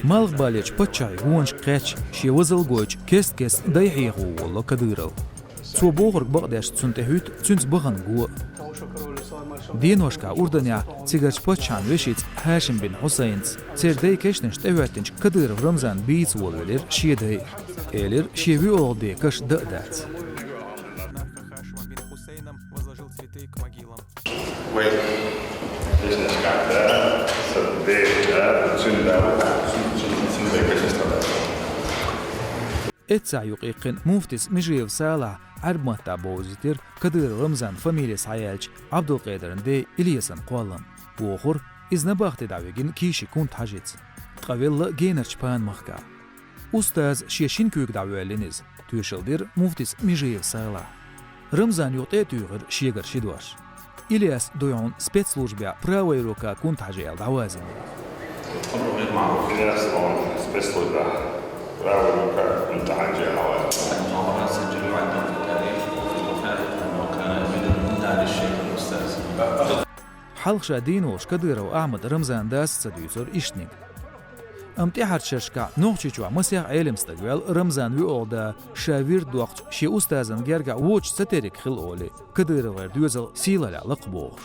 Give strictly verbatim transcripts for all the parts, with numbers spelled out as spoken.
Малхбалерчу паччахьийн гонашка кхаьчча, шен вазал гойча, кест-кеста дай хьеха волало Кадыров. Цо бохург бакъдеш цунна тӀехьуьйту цуьнца бахана го а. Деношкахь Урданехь цигарчу паччахьан вешица Хьашим бин Хьусайнца церан дай кешнашна тӀехӀоьттинчу Кадыров Рамзан бийца волавелира шен дай. Элира, шен воьалгӀа ден каш дан а дац. Вай, кешнашкахь, да, са дай, да, цуьнан да, цуьнан, цуьнан, цуьнан дай кешнаш дан дац. Эццахь юкъа иккхина муфтис Межиев Салахь Ӏаьрбийн маттахь бовзийтира Кадыров Рамзанан фамили схьаяьллачу Ӏабдулкъедаран ден Илесан кхоллам. Бохура, иза набахте дӀавигина Кишин Кунта-Хьаьжица. Ткъа велла генарчу Пана-махкахь. Устаза шен шина куьйга дӀавоьллина иза, тоьшалла дира муфтис Межиев Салахь. Рамзанна юха тӀе а туьйхира шегара ши дош. Илес дуй хьуна спецслужбехь правая рука Кунта-Хьаьжа аьлла дӀавазийна. أمر غير معروف. Илес дуй хьуна спецслужбехь правая рука Кунта-Хьаьжа аьлла дӀавазийна. المخابرات سجلوا عندهم في التاريخ وفي الوثائق أنه كان يريد الإمداد للشيخ الأستاذ. Хьалха ша дийна волуш Кадыров Ахьмада Рамзанан дас ца дуьйцура ишттаниг. Амма тӀаьхьарчу шерашкахь Нохчийчохь масех Ӏелам стаг ваьлла Рамзанан воьалгӀа да ша вирд доккхучу шен устазан гергахь вочу ца терриг хила олий, КадыровгӀеран доьзал сийлахьлехь лакхабохуш.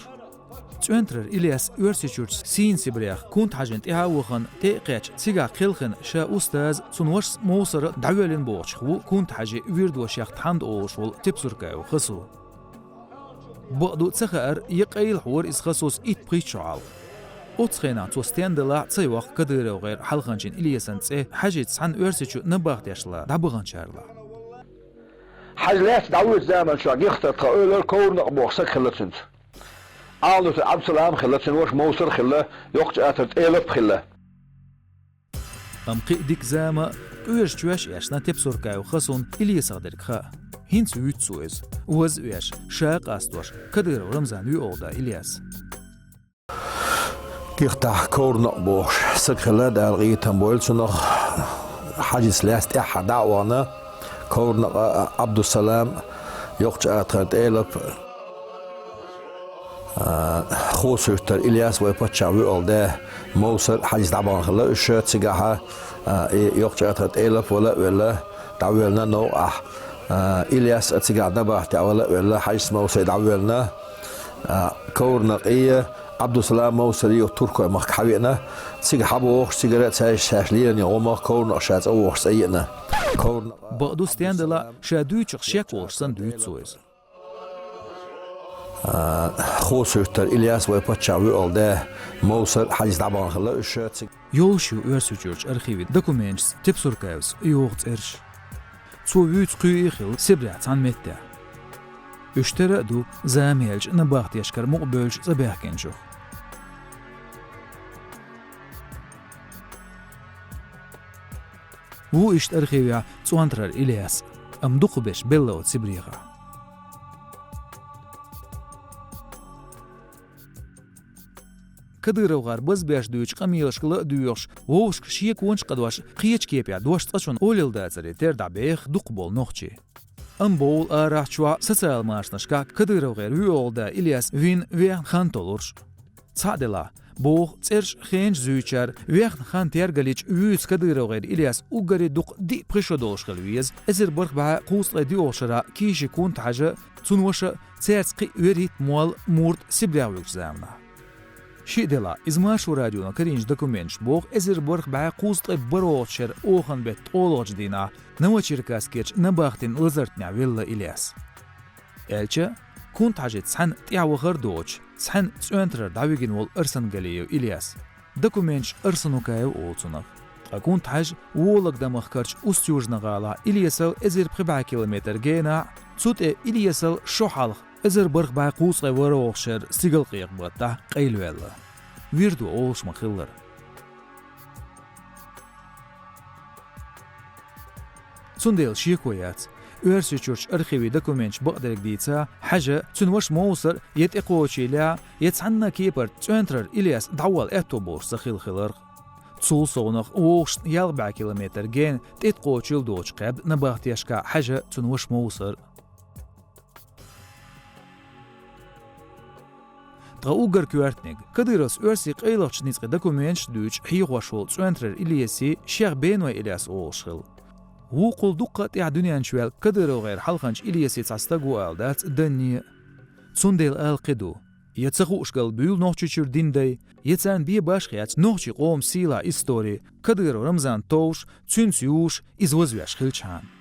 ЦӀоьнтарара Илес Оьрсийчуьрчу Сийна-Сибрех Кунта-Хьаьжина тӀаьхьа а вахана, тӀе а кхаьчна, цигахь кхелхина ша устаза, цуьнан вашас Мовсар а дӀавоьллина бохучух ву Кунта-Хьаьжин вирд-вашех тхьамда олуш волу Тепсуркаев Хасу. Бакъду ца хаьара, я къайлахьора иза Хасус итт-пхийтта шо хьалха. Оццу хенахь цо стенна делахь а ца йоккху КадыровгӀеран хьалханчин Илесан цӀе Хьаьжица цхьаьна Оьрсийчу набахтешлахь дӀабаханчарлахь. Хьаьжа лаьцна дӀавоьдучу заманчохь гихтара тхан эвлара Коврнакъ бохуш саг хилла цуьнца. Ӏалануьйтар Ӏабдусалам а хилла, цуьнан ваша Мовсар а хилла, йоккхачу атар тӀе Элап а хилла. Амма кхин а дика зама а, къоьжачу ваьш а эшна Тепсуркаев Хасун Илесах дерг хаьа. ХӀинца вуьйцу цо иза, ваз а веш, ша а къастош, Кадыров Рамзанан воьалгӀа да Илес. Гихтахь Коврнакъ бохуш саг хилла, Дала къинхетам бойла цунах, Хьаьжица лаьцна тӀаьххьара дӀа а вахана, Коврнакъ а, Ӏабдусалам а, йоккхачу атар тӀе Элап а, А, Хосуьттар Илес, вай паччахьан воьалгӀа да, Мовсар а Хьаьжица дӀабахана хилла уьш, цигахь а, и йоккхачу атар тӀе Элап вала а велла, дӀавоьллина новкъахь. А, Илес а цигахь набахтехь вала а велла, Хьаьжица Мовсар а дӀавоьллина. А, Коврнакъий а, Ӏабдусалам Мовсарий а туркойн махка хьавеана, цига хьабохуш, цигара а цаьрша шаьш лелийна гӀум а Коврнакъ ша цӀа вогӀуш цӀа еана. Коврнакъ. Бакъду стенна делахь а, ша дуьйцучух шек волуш санна дуьйцу цо иза. А, Хосуьттар Илес, вай паччахьан воьалгӀа да, Мовсар а Хьаьжица дӀабахана хилла уьш, цига. Йолуш ю Оьрсийчуьрчу архивийн документашца Тепсуркаевс йоху цӀераш. Цо вуьйцу кхуьу а хилла Сибрехь цхьана меттехь. Уьш тера а ду зама яьлча набахтешкара мукъабевлча цӀа баьхкинчух. Ву иштта архивехь ЦӀонтарара Илес, амма дукхахберш белла оцу Сибрехахь. КадыровгӀар базбеш дуьйцучу къамелашка ла а доьхуш, вовшашка шеконаш а къадош, кхечу кепехь дош цкъачунна олалла дацаре тера дӀабеха дукхахболу нохчий. Амма бовла арахь чохь социал машанашкахь КадыровгӀеран воьалгӀа да Илес вина вехна хан толлурш. Цхьаъ делахь, боху цӀераш а, хенаш а зуьйчара, вехна хан тергалйича вуьйцу КадыровгӀеран Илес уггаре дукха диъ-пхи шо долуш хила веза эзар бархӀ бӀе кхузткъе диъолгӀа шарахь Кишин Кунта-Хьаьжа а, цуьнан ваша а, цаьрца кхин а вуьрхӀитта молла а, мурд а Сибрех вуьгучу заманахь. Шиъ делахь, иза Маршо радиона карийначу документаша боху эзар бархӀ бӀе кхузткъе бархӀолгӀачу шеран оханан беттан ткъолгӀачу дийнахь Новочеркасскерчу набахтин лазартнехь велла Илес. Аьлча, Кунта-Хьаьжица цхьаьна тӀаьхьа вахар а доцуш, цхьаьна ЦӀонтарара дӀавигина волу Арсангалиев Илес. Документаша Арсанукаев олу цунах. Ткъа Кунта-Хьаьжа Вологда-махкарчу Устюжна-гӀалахь Илесал эзар пхи бӀе километр генахь а, цу тӀе Илесал шо хьалха эзар бархӀ бӀе кхузткъе ворхӀалгӀачу шеран стигалкъекъа баттахь къайлаваьлла. Вирдо олуш ма-хиллара. Цундела шеко яц, Оьрсийчуьрчу архивийн документаша бакъдерг дийца, Хьаьжа, цуьнан ваша Мовсар я тӀекхочийла, я цхьанна а кепара ЦӀонтарара Илес дӀавала аьтто болуш ца хилла хиларх. Цул совнах вовшашна ялх бӀе километр гена тӀе тӀекхочийла доцуш кхаьбна набахтешкахь Хьаьжа, цуьнан ваша Мовсар. Ткъа уггар коьртаниг, Кадыровс оьрсийн къайлахчу ницкъийн документаш а дуьйцуш хьехош волу ЦӀоьнтарера Илеси шех Беной Ильяс олуш хилла. Вукхул дуккха а тӀаьхьа дуьнен чу ваьлла Кадыровгара хьалханчу Илеси цхьа стаг ву ала дац данне а. Цундела ала кхин ду: я ца хууш гал буьйлу Нохчийчуьра динан дай, я царна бен башха яц нохчийн къоман сийлахь истори, Кадыров Рамзан товш, цуьнца юзуш, иза вазвеш хилчхьана.